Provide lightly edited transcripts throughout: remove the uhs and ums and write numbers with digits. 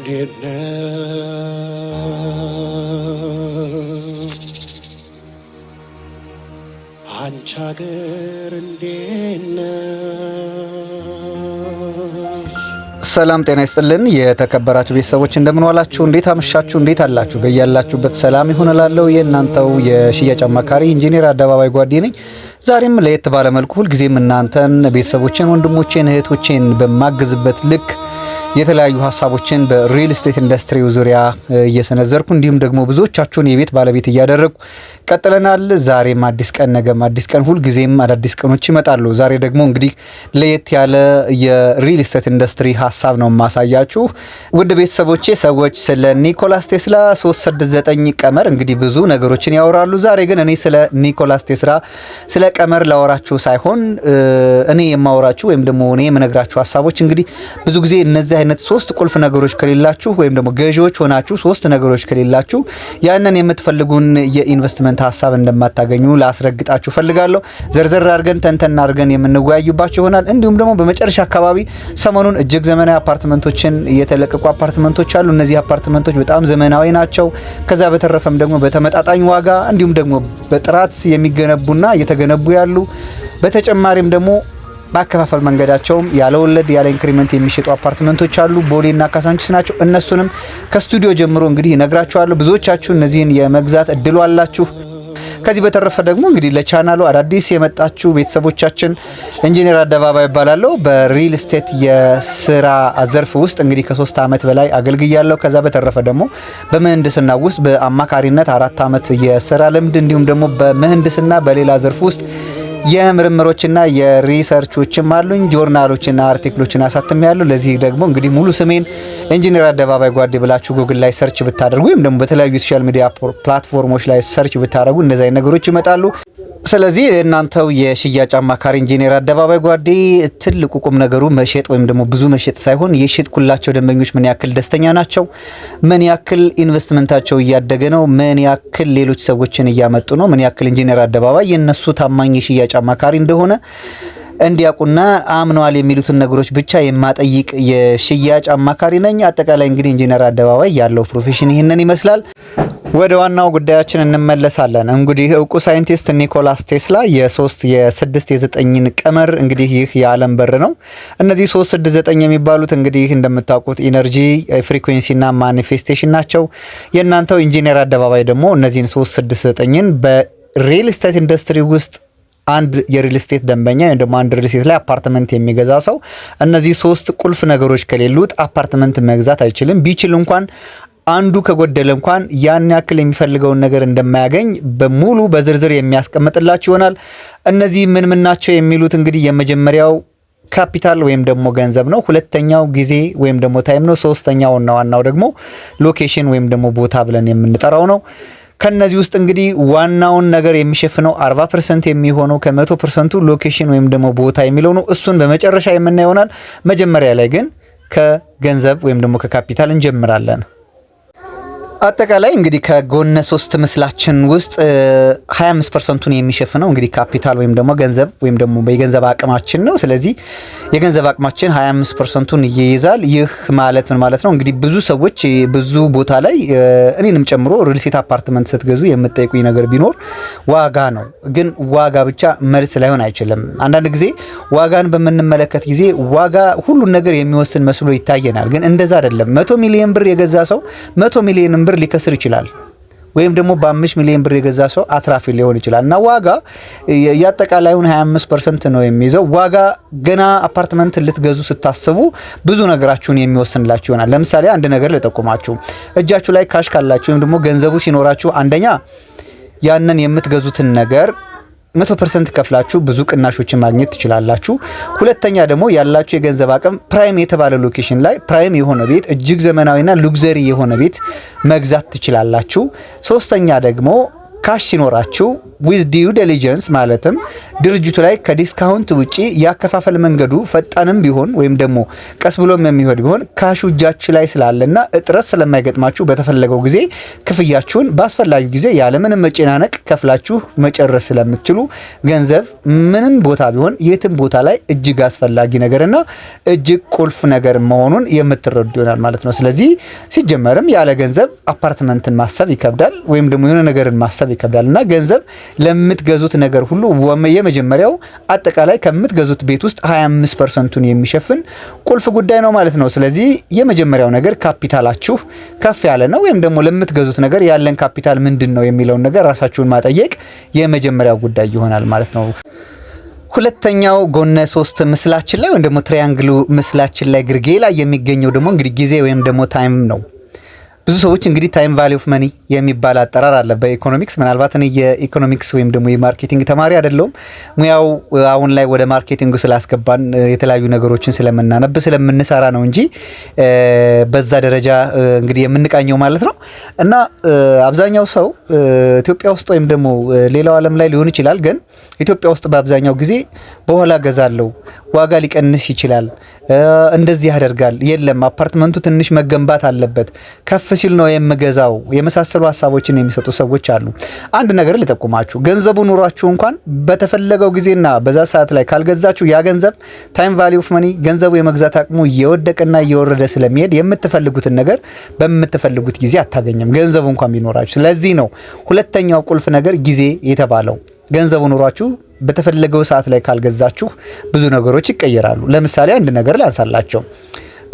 እንዴት ነው? አንቺ አገር እንዴት ነሽ? ሰላም ጤና ይስጥልን። የተከበራችሁ ቤተሰቦች እንደምን ዋላችሁ? እንዴት አመሻችሁ? እንዴት አላችሁ? በያላችሁበት ሰላም ይሁን እላለሁ። የእናንተው የሽያጭ አማካሪ ኢንጂነር አደባባይ ጓዴ ነኝ። ዛሬም ለየት ባለ መልኩ ሁልጊዜም እናንተን ቤተሰቦችን፣ ወንድሞቼን፣ እህቶቼን በማግዝበት ልክ የተለያዩ ሀሳቦችን በ real estate ኢንዱስትሪው ዙሪያ እየሰነዘርኩ እንዲሁም ደግሞ ብዙዎቻችሁን የቤት ባለቤት እያደረግኩ ቀጥለናል። ዛሬም አዲስ ቀን፣ ነገም አዲስ ቀን፣ ሁልጊዜም አዳዲስ ቀኖች ይመጣሉ። ዛሬ ደግሞ እንግዲህ ለየት ያለ የ real estate ኢንዱስትሪ ሀሳብ ነው የማሳያችሁ። ውድ ቤተሰቦቼ፣ ሰዎች ስለ ኒኮላስ ቴስላ 369 ቀመር እንግዲህ ብዙ ነገሮችን ያወራሉ። ዛሬ ግን እኔ ስለ ኒኮላስ ቴስላ ስለ ቀመር ላወራችሁ ሳይሆን እኔ የማወራችሁ ወይም ደግሞ እኔ የምነግራችሁ ሀሳቦች እንግዲህ ብዙ ጊዜ እነዚህ አይነት ሶስት ቁልፍ ነገሮች ከሌላችሁ ወይም ደግሞ ገዢዎች ሆናችሁ ሶስት ነገሮች ከሌላችሁ ያንን የምትፈልጉን የኢንቨስትመንት ሀሳብ እንደማታገኙ ላስረግጣችሁ ፈልጋለሁ። ዘርዘር አድርገን ተንተን አድርገን የምንወያዩባቸው ይሆናል። እንዲሁም ደግሞ በመጨረሻ አካባቢ ሰሞኑን እጅግ ዘመናዊ አፓርትመንቶችን የተለቀቁ አፓርትመንቶች አሉ። እነዚህ አፓርትመንቶች በጣም ዘመናዊ ናቸው። ከዛ በተረፈም ደግሞ በተመጣጣኝ ዋጋ እንዲሁም ደግሞ በጥራት የሚገነቡና እየተገነቡ ያሉ፣ በተጨማሪም ደግሞ በአከፋፈል መንገዳቸውም ያለ ወለድ ያለ increment የሚሸጡ አፓርትመንቶች አሉ። ቦሌና ካሳንቺስ ናቸው። እነሱንም ከስቱዲዮ ጀምሮ እንግዲህ እነግራችኋለሁ። ብዙዎቻችሁ እነዚህን የመግዛት እድሉ አላችሁ። ከዚህ በተረፈ ደግሞ እንግዲህ ለቻናሉ አዳዲስ የመጣችሁ ቤተሰቦቻችን፣ ኢንጂነር አደባባይ እባላለሁ። በ real estate የስራ ዘርፍ ውስጥ እንግዲህ ከ3 ዓመት በላይ አገልግያለሁ። ከዛ በተረፈ ደግሞ በምህንድስና ውስጥ በአማካሪነት 4 ዓመት የስራ ልምድ እንዲሁም ደግሞ በምህንድስና በሌላ ዘርፍ ውስጥ የምርምሮችና የ research ኦችም አሉኝ። ጆርናሎችና article ኦችን አሳትሜያለሁ። ለዚህ ደግሞ እንግዲህ ሙሉ ስሜን ኢንጂነር አደባባይ ጓዴ ብላችሁ ጉግል ላይ search ብታደርጉ ወይም ደግሞ በተለያዩ social media platform ኦች ላይ search ብታደርጉ እንደዚህ አይነት ነገሮች ይመጣሉ። ስለዚህ እናንተው የሽያጭ አማካሪ ኢንጂነር አደባባይ ጓዴ ትልቁ ቁም ነገሩ መሸጥ ወይም ደግሞ ብዙ መሸጥ ሳይሆን የሸጥኩላቸው ደንበኞች ምን ያክል ደስተኛ ናቸው፣ ምን ያክል ኢንቨስትመንታቸው እያደገ ነው፣ ምን ያክል ሌሎች ሰዎችን እያመጡ ነው፣ ምን ያክል ኢንጂነር አደባባይ የነሱ ታማኝ የሽያጭ አማካሪ እንደሆነ እንዲያውቁና አምነዋል የሚሉትን ነገሮች ብቻ የማጠይቅ የሽያጭ አማካሪ ነኝ። አጠቃላይ እንግዲህ ኢንጂነር አደባባይ ያለው profession ይህንን ይመስላል። ወደ ዋናው ጉዳያችን እንመለሳለን። እንግዲህ እውቁ ሳይንቲስት ኒኮላስ ቴስላ የሶስት፣ የስድስት፣ የዘጠኝን ቀመር፣ እንግዲህ ይህ የዓለም በር ነው። እነዚህ 3፣ 6፣ 9 የሚባሉት እንግዲህ እንደምታውቁት energy፣ frequency ና manifestation ናቸው። የእናንተው ኢንጂነር አደባባይ ደግሞ እነዚህን 3፣ 6፣ 9ን በ real estate ኢንዱስትሪ ውስጥ አንድ የ real estate ደንበኛ ወይም ደግሞ አንድ real estate ላይ አፓርትመንት የሚገዛ ሰው እነዚህ ሶስት ቁልፍ ነገሮች ከሌሉት አፓርትመንት መግዛት አይችልም። ቢችል እንኳን አንዱ ከጎደለ እንኳን ያን ያክል የሚፈልገውን ነገር እንደማያገኝ በሙሉ በዝርዝር የሚያስቀምጥላችሁ ይሆናል። እነዚህ ምን ምን ናቸው የሚሉት እንግዲህ የመጀመሪያው ካፒታል ወይም ደግሞ ገንዘብ ነው። ሁለተኛው ጊዜ ወይም ደግሞ time ነው። ሶስተኛው እና ዋናው ደግሞ location ወይም ደግሞ ቦታ ብለን የምንጠራው ነው። ከነዚህ ውስጥ እንግዲህ ዋናውን ነገር የሚሸፍነው 40% የሚሆነው ከ100% ኡ location ወይም ደግሞ ቦታ የሚለው ነው። እሱን በመጨረሻ የምናየው ይሆናል። መጀመሪያ ላይ ግን ከገንዘብ ወይም ደግሞ ከካፒታል እንጀምራለን። አጠቃላይ እንግዲህ ከጎነ ሶስት ምስላችን ውስጥ 25% ኡን የሚሸፍነው እንግዲህ ካፒታል ወይም ደግሞ ገንዘብ ወይም ደግሞ የገንዘብ አቅማችን ነው። ስለዚህ የገንዘብ አቅማችን 25% ኡን ይይዛል። ይህ ማለት ምን ማለት ነው? እንግዲህ ብዙ ሰዎች ብዙ ቦታ ላይ እኔንም ጨምሮ real estate አፓርትመንት ስትገዙ የምትጠይቁኝ ነገር ቢኖር ዋጋ ነው። ግን ዋጋ ብቻ መልስ ላይሆን አይችልም። አንዳንድ ጊዜ ዋጋን በምንመለከት ጊዜ ዋጋ ሁሉን ነገር የሚወስን መስሎ ይታየናል። ግን እንደዛ አይደለም። 100 ሚሊዮን ብር የገዛ ሰው 100 ሚሊዮን ብር ሊከስር ይችላል። ወይም ደግሞ በ5 ሚሊዮን ብር የገዛ ሰው አትራፊ ሊሆን ይችላል። እና ዋጋ የአጠቃላዩን 25% ነው የሚይዘው። ዋጋ ገና አፓርትመንት ልትገዙ ስታስቡ ብዙ ነገራችሁን የሚወስንላችሁ ይሆናል። ለምሳሌ አንድ ነገር ልጠቁማችሁ። እጃችሁ ላይ cash ካላችሁ ወይም ደግሞ ገንዘቡ ሲኖራችሁ አንደኛ ያንን የምትገዙትን ነገር 100% ከፍላችሁ ብዙ ቅናሾችን ማግኘት ትችላላችሁ። ሁለተኛ ደግሞ ያላችሁ የገንዘብ አቅም prime የተባለ location ላይ prime የሆነ ቤት፣ እጅግ ዘመናዊና luxury የሆነ ቤት መግዛት ትችላላችሁ። ሶስተኛ ደግሞ Cash ሲኖራችሁ with due diligence፣ ማለትም ድርጅቱ ላይ ከ discount ውጪ ያከፋፈል መንገዱ ፈጣንም ቢሆን ወይም ደግሞ ቀስ ብሎም የሚሆን ቢሆን cash ኡ እጃችሁ ላይ ስላለና እጥረት ስለማይገጥማችሁ በተፈለገው ጊዜ ክፍያችሁን በአስፈላጊው ጊዜ ያለምንም መጨናነቅ ከፍላችሁ መጨረስ ስለምትችሉ ገንዘብ ምንም ቦታ ቢሆን የትም ቦታ ላይ እጅግ አስፈላጊ ነገርና እጅግ ቁልፍ ነገር መሆኑን የምትረዱ ይሆናል ማለት ነው። ስለዚህ ሲጀመርም ያለ ገንዘብ አፓርትመንትን ማሰብ ይከብዳል፣ ወይም ደግሞ የሆነ ነገርን ማሰብ ይከብዳል። እና ገንዘብ ለምትገዙት ነገር ሁሉ የመጀመሪያው አጠቃላይ ከምትገዙት ቤት ውስጥ 25% ኡን የሚሸፍን ቁልፍ ጉዳይ ነው ማለት ነው። ስለዚህ የመጀመሪያው ነገር ካፒታላችሁ ከፍ ያለ ነው ወይም ደግሞ ለምትገዙት ነገር ያለን ካፒታል ምንድን ነው የሚለውን ነገር ራሳችሁን ማጠየቅ የመጀመሪያው ጉዳይ ይሆናል ማለት ነው። ሁለተኛው ጎነ ሶስት ምስላችን ላይ ወይም ደግሞ triangle ኡ ምስላችን ላይ ግርጌ ላይ የሚገኘው ደግሞ እንግዲህ ጊዜ ወይም ደግሞ time ነው። ብዙ ሰዎች እንግዲህ time value of money የሚባል አጠራር አለ በኢኮኖሚክስ። ምናልባት እኔ የኢኮኖሚክስ ወይም ደግሞ የ marketing ተማሪ አይደለሁም። ሙያው አሁን ላይ ወደ marketing ኡ ስላስገባን የተለያዩ ነገሮችን ስለምናነብ ስለምንሰራ ነው እንጂ በዛ ደረጃ እንግዲህ የምንቃኘው ማለት ነው። እና አብዛኛው ሰው ኢትዮጵያ ውስጥ ወይም ደግሞ ሌላው ዓለም ላይ ሊሆን ይችላል፣ ግን ኢትዮጵያ ውስጥ በአብዛኛው ጊዜ በኋላ ገዛለው፣ ዋጋ ሊቀንስ ይችላል፣ እንደዚህ ያደርጋል፣ የለም አፓርትመንቱ ትንሽ መገንባት አለበት፣ ከፍ ሲል ነው የምገዛው የመሳሰሉ ሀሳቦችን የሚሰጡ ሰዎች አሉ። አንድ ነገር ልጠቁማችሁ፣ ገንዘቡ ኑሯችሁ እንኳን በተፈለገው ጊዜና በዛ ሰዓት ላይ ካልገዛችሁ ያ ገንዘብ time value of money ገንዘቡ የመግዛት አቅሙ እየወደቀና እየወረደ ስለሚሄድ የምትፈልጉትን ነገር በምትፈልጉት ጊዜ አታገኙም፣ ገንዘቡ እንኳን ቢኖራችሁ። ስለዚህ ነው ሁለተኛው ቁልፍ ነገር ጊዜ የተባለው። ገንዘቡ ኑሯችሁ በተፈለገው ሰዓት ላይ ካልገዛችሁ ብዙ ነገሮች ይቀየራሉ። ለምሳሌ አንድ ነገር ላንሳላችሁ።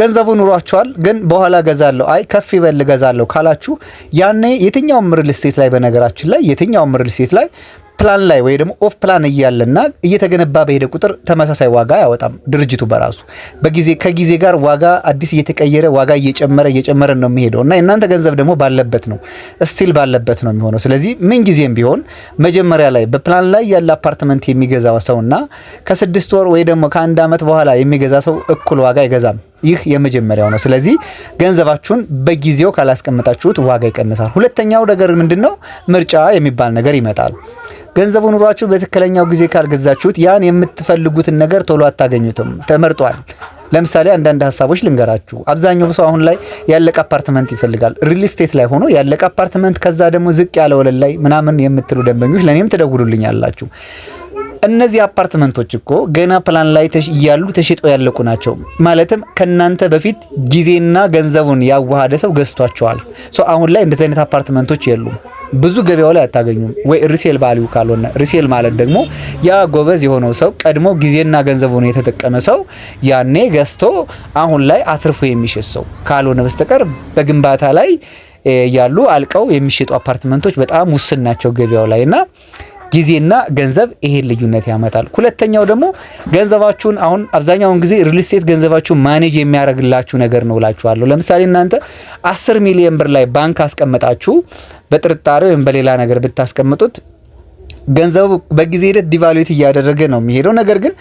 ገንዘቡ ኑሯችኋል፣ ግን በኋላ ገዛለሁ፣ አይ ከፍ ይበል ገዛለሁ ካላችሁ ያኔ የትኛውም real estate ላይ፣ በነገራችን ላይ የትኛውም real estate ላይ ፕላን ላይ ወይ ደግሞ off plan እያለና እየተገነባ በሄደ ቁጥር ተመሳሳይ ዋጋ አያወጣም። ድርጅቱ በራሱ በጊዜ ከጊዜ ጋር ዋጋ አዲስ እየተቀየረ ዋጋ እየጨመረ እየጨመረ ነው የሚሄደው እና የእናንተ ገንዘብ ደግሞ ባለበት ነው፣ still ባለበት ነው የሚሆነው። ስለዚህ ምን ጊዜም ቢሆን መጀመሪያ ላይ በፕላን ላይ ያለ አፓርትመንት የሚገዛ ሰውና ከ6 ወር ወይ ደግሞ ከአንድ ዓመት በኋላ የሚገዛ ሰው እኩል ዋጋ አይገዛም። ይህ የመጀመሪያው ነው። ስለዚህ ገንዘባችሁን በጊዜው ካላስቀመጣችሁት ዋጋ ይቀንሳል። ሁለተኛው ነገር ምንድን ነው? ምርጫ የሚባል ነገር ይመጣል። ገንዘቡ ኑሯችሁ በትክክለኛው ጊዜ ካልገዛችሁት ያን የምትፈልጉትን ነገር ቶሎ አታገኙትም። ተመርጧል። ለምሳሌ አንዳንድ ሀሳቦች ልንገራችሁ። አብዛኛው ሰው አሁን ላይ ያለቀ አፓርትመንት ይፈልጋል። Real estate ላይ ሆኖ ያለቀ አፓርትመንት፣ ከዛ ደግሞ ዝቅ ያለ ወለል ላይ ምናምን የምትሉ ደንበኞች ለእኔም ትደውሉልኛላችሁ። እነዚህ አፓርትመንቶች እኮ ገና ፕላን ላይ እያሉ ተሽጠው ያለቁ ናቸው። ማለትም ከናንተ በፊት ጊዜና ገንዘቡን ያዋሃደ ሰው ገዝቷቸዋል። So አሁን ላይ እንደዚህ አይነት አፓርትመንቶች የሉም። ብዙ ገበያው ላይ አታገኙም፣ ወይ resale value ካልሆነ። Resale ማለት ደግሞ ያ ጎበዝ የሆነው ሰው፣ ቀድሞ ጊዜና ገንዘቡን የተጠቀመ ሰው ያኔ ገዝቶ አሁን ላይ አትርፎ የሚሸጥ ሰው ካልሆነ በስተቀር በግንባታ ላይ ያሉ አልቀው የሚሸጡ አፓርትመንቶች በጣም ውስን ናቸው ገበያው ላይ። እና ጊዜና ገንዘብ ይሄን ልዩነት ያመጣል። ሁለተኛው ደግሞ ገንዘባችሁን አሁን አብዛኛውን ጊዜ real estate ገንዘባችሁን manage የሚያደርግላችሁ ነገር ነው እላችኋለሁ። ለምሳሌ እናንተ 10 ሚሊዮን ብር ላይ ባንክ አስቀምጣችሁ በጥርጣሬ ወይም በሌላ ነገር ብታስቀምጡት ገንዘቡ በጊዜ ሂደት devaluate እያደረገ ነው የሚሄደው። ነገር ግን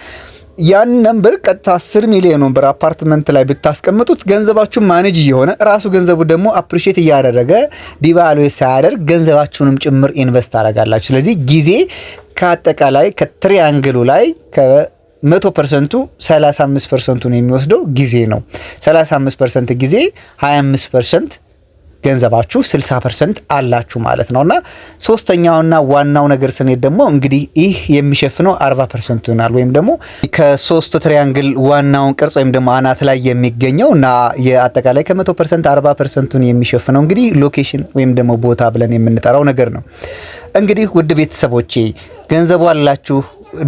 ያንን ብር ቀጥታ 10 ሚሊዮን ብር አፓርትመንት ላይ ብታስቀምጡት ገንዘባችሁን manage እየሆነ ራሱ ገንዘቡ ደግሞ appreciate እያደረገ devaluate ሳያደርግ ገንዘባችሁንም ጭምር invest ታደርጋላችሁ። ስለዚህ ጊዜ ከአጠቃላይ ከ triangle ኡ ላይ ከ100% ኡ 35% ኡን የሚወስደው ጊዜ ነው። 35% ጊዜ፣ 25% ገንዘባችሁ፣ 60% አላችሁ ማለት ነው። እና ሶስተኛውና ዋናው ነገር ስንሄድ ደግሞ እንግዲህ ይህ የሚሸፍነው 40% ይሆናል። ወይም ደግሞ ከሶስቱ triangle ዋናውን ቅርጽ ወይም ደግሞ አናት ላይ የሚገኘው እና የአጠቃላይ ከ100% 40% ኡን የሚሸፍነው እንግዲህ location ወይም ደግሞ ቦታ ብለን የምንጠራው ነገር ነው። እንግዲህ ውድ ቤተሰቦቼ፣ ገንዘቡ አላችሁ፣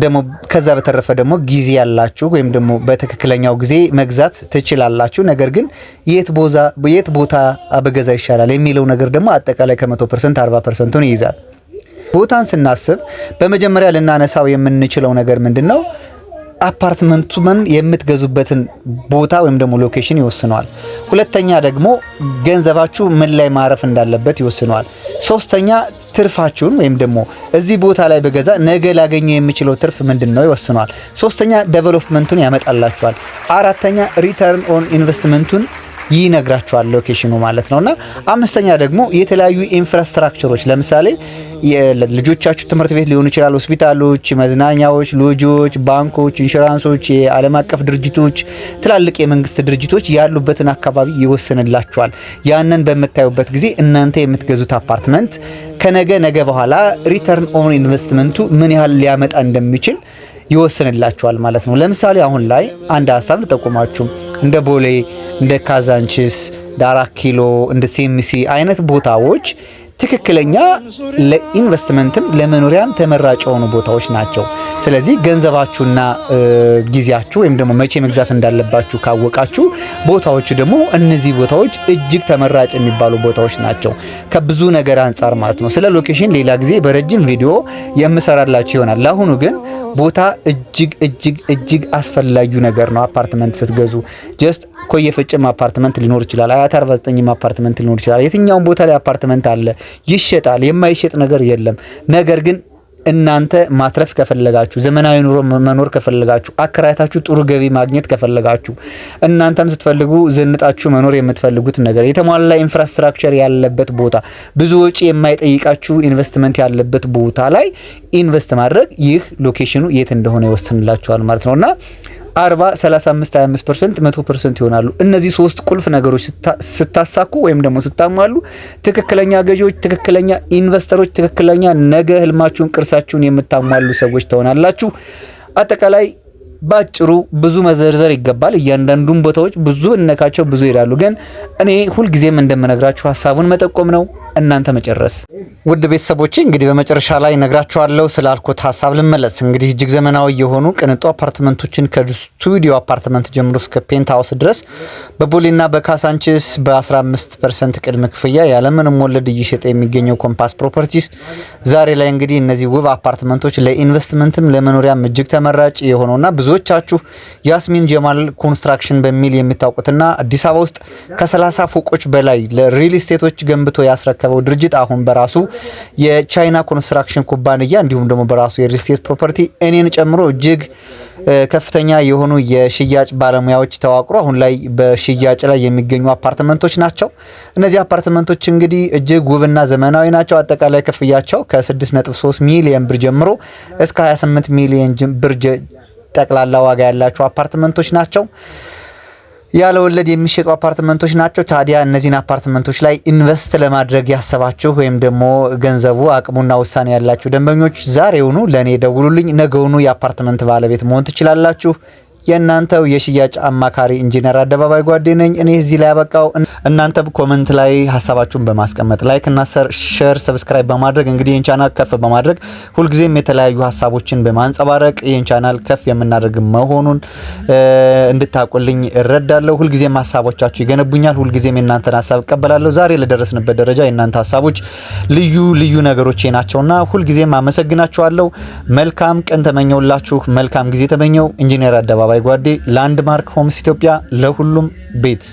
ደግሞ ከዛ በተረፈ ደግሞ ጊዜ ያላችሁ ወይም ደግሞ በትክክለኛው ጊዜ መግዛት ትችላላችሁ። ነገር ግን የት ቦታ ብገዛ ይሻላል የሚለው ነገር ደግሞ አጠቃላይ ከ100% 40% ኡን ይይዛል። ቦታን ስናስብ በመጀመሪያ ልናነሳው የምንችለው ነገር ምንድን ነው? አፓርትመንቱን የምትገዙበትን ቦታ ወይም ደግሞ location ይወስነዋል። ሁለተኛ ደግሞ ገንዘባችሁ ምን ላይ ማረፍ እንዳለበት ይወስነዋል። ሶስተኛ ትርፋችሁን ወይም ደግሞ እዚህ ቦታ ላይ ብገዛ ነገ ላገኘው የምችለው ትርፍ ምንድን ነው ይወስነዋል። ሶስተኛ development ኡን ያመጣላችኋል። አራተኛ return on investment ኡን ይነግራችኋል location ኑ ማለት ነውና፣ አምስተኛ ደግሞ የተለያዩ infrastructure ኦች፣ ለምሳሌ ልጆቻችሁ ትምህርት ቤት ሊሆኑ ይችላል፣ ሆስፒታሎች፣ መዝናኛዎች፣ ሎጂዎች፣ ባንኮች፣ ኢንሹራንሶች፣ የዓለም አቀፍ ድርጅቶች፣ ትላልቅ የመንግስት ድርጅቶች ያሉበትን አካባቢ ይወስንላችኋል። ያንን በምታዩበት ጊዜ እናንተ የምትገዙት አፓርትመንት ከነገ ነገ በኋላ return on investment ኡ ምን ያህል ሊያመጣ እንደሚችል ይወስንላችኋል ማለት ነው። ለምሳሌ አሁን ላይ አንድ ሀሳብ ልጠቁማችሁ። እንደ ቦሌ፣ እንደ ካዛንቺስ፣ እንደ አራት ኪሎ፣ እንደ ሲኤምሲ አይነት ቦታዎች ትክክለኛ ለኢንቨስትመንትም ለመኖሪያም ተመራጭ የሆኑ ቦታዎች ናቸው። ስለዚህ ገንዘባችሁና ጊዜያችሁ ወይም ደግሞ መቼ መግዛት እንዳለባችሁ ካወቃችሁ፣ ቦታዎቹ ደግሞ እነዚህ ቦታዎች እጅግ ተመራጭ የሚባሉ ቦታዎች ናቸው ከብዙ ነገር አንጻር ማለት ነው። ስለ location ሌላ ጊዜ በረጅም ቪዲዮ የምሰራላችሁ ይሆናል። ለአሁኑ ግን ቦታ እጅግ እጅግ እጅግ አስፈላጊው ነገር ነው። አፓርትመንት ስትገዙ just ኮየ ፈጬም አፓርትመንት ሊኖር ይችላል። አያት 49ም አፓርትመንት ሊኖር ይችላል። የትኛውም ቦታ ላይ አፓርትመንት አለ፣ ይሸጣል። የማይሸጥ ነገር የለም። ነገር ግን እናንተ ማትረፍ ከፈለጋችሁ፣ ዘመናዊ ኑሮ መኖር ከፈለጋችሁ፣ አከራይታችሁ ጥሩ ገቢ ማግኘት ከፈለጋችሁ፣ እናንተም ስትፈልጉ ዘንጣችሁ መኖር የምትፈልጉት ነገር የተሟላ infrastructure ያለበት ቦታ፣ ብዙ ወጪ የማይጠይቃችሁ ኢንቨስትመንት ያለበት ቦታ ላይ invest ማድረግ ይህ location ኑ የት እንደሆነ ይወስንላችኋል ማለት ነውና 40፣ 35፣ 25%፣ 100% ይሆናሉ። እነዚህ ሶስት ቁልፍ ነገሮች ስታሳኩ ወይም ደግሞ ስታሟሉ ትክክለኛ ገዢዎች፣ ትክክለኛ investor ኦች፣ ትክክለኛ ነገ ህልማችሁን ቅርሳችሁን የምታሟሉ ሰዎች ትሆናላችሁ። አጠቃላይ ባጭሩ ብዙ መዘርዘር ይገባል። እያንዳንዱን ቦታዎች ብዙ እነካቸው ብዙ ይላሉ። ግን እኔ ሁልጊዜም እንደምነግራችሁ ሀሳቡን መጠቆም ነው፣ እናንተ መጨረስ። ውድ ቤተሰቦቼ፣ እንግዲህ በመጨረሻ ላይ ነግራችኋለሁ ስላልኩት ሀሳብ ልመለስ። እንግዲህ እጅግ ዘመናዊ የሆኑ ቅንጡ አፓርትመንቶችን ከስቱዲዮ አፓርትመንት ጀምሮ እስከ penthouse ድረስ በቦሌና በካሳንቺስ በ15% ቅድመ ክፍያ ያለምንም ወለድ እየሸጠ የሚገኘው ኮምፓስ ፕሮፐርቲስ ዛሬ ላይ እንግዲህ እነዚህ ውብ አፓርትመንቶች ለኢንቨስትመንትም ለመኖሪያም እጅግ ተመራጭ የሆነውና ብዙዎቻችሁ ያስሚን ጀማል ኮንስትራክሽን በሚል የምታውቁትና አዲስ አበባ ውስጥ ከ30 ፎቆች በላይ ለሪል ስቴቶች ገንብቶ ያስረከበው ድርጅት አሁን በራሱ የቻይና ኮንስትራክሽን ኩባንያ እንዲሁም ደግሞ በራሱ የሪል ስቴት property እኔን ጨምሮ እጅግ ከፍተኛ የሆኑ የሽያጭ ባለሙያዎች ተዋቅሮ አሁን ላይ በሽያጭ ላይ የሚገኙ አፓርትመንቶች ናቸው። እነዚህ አፓርትመንቶች እንግዲህ እጅግ ውብና ዘመናዊ ናቸው። አጠቃላይ ክፍያቸው ከ6.3 ሚሊዮን ብር ጀምሮ እስከ 28 ሚሊዮን ብር ጠቅላላ ዋጋ ያላቸው አፓርትመንቶች ናቸው። ያለ ወለድ የሚሸጡ አፓርትመንቶች ናቸው። ታዲያ እነዚህን አፓርትመንቶች ላይ invest ለማድረግ ያሰባችሁ ወይም ደግሞ ገንዘቡ አቅሙና ውሳኔ ያላችሁ ደንበኞች ዛሬውኑ ለእኔ ደውሉልኝ። ነገውኑ የአፓርትመንት ባለቤት መሆን ትችላላችሁ። የእናንተው የሽያጭ አማካሪ ኢንጂነር አደባባይ ጓዴ ነኝ። እኔ እዚህ ላይ ያበቃው። እናንተም comment ላይ ሀሳባችሁን በማስቀመጥ like እና share፣ subscribe በማድረግ እንግዲህ ይህን ቻናል ከፍ በማድረግ፣ ሁልጊዜም የተለያዩ ሀሳቦችን በማንጸባረቅ ይህን ቻናል ከፍ የምናደርግ መሆኑን እንድታውቁልኝ እረዳለሁ። ሁልጊዜም ሀሳቦቻችሁ ይገነቡኛል። ሁልጊዜም የእናንተን ሀሳብ እቀበላለሁ። ዛሬ ለደረስንበት ደረጃ የእናንተ ሀሳቦች ልዩ ልዩ ነገሮቼ ናቸውና ሁልጊዜም አመሰግናችኋለሁ። መልካም ቀን ተመኘውላችሁ። መልካም ጊዜ ተመኘው። ኢንጂነር አደባባይ ጓዴ፣ ላንድማርክ ሆምስ ኢትዮጵያ፣ ለሁሉም ቤት።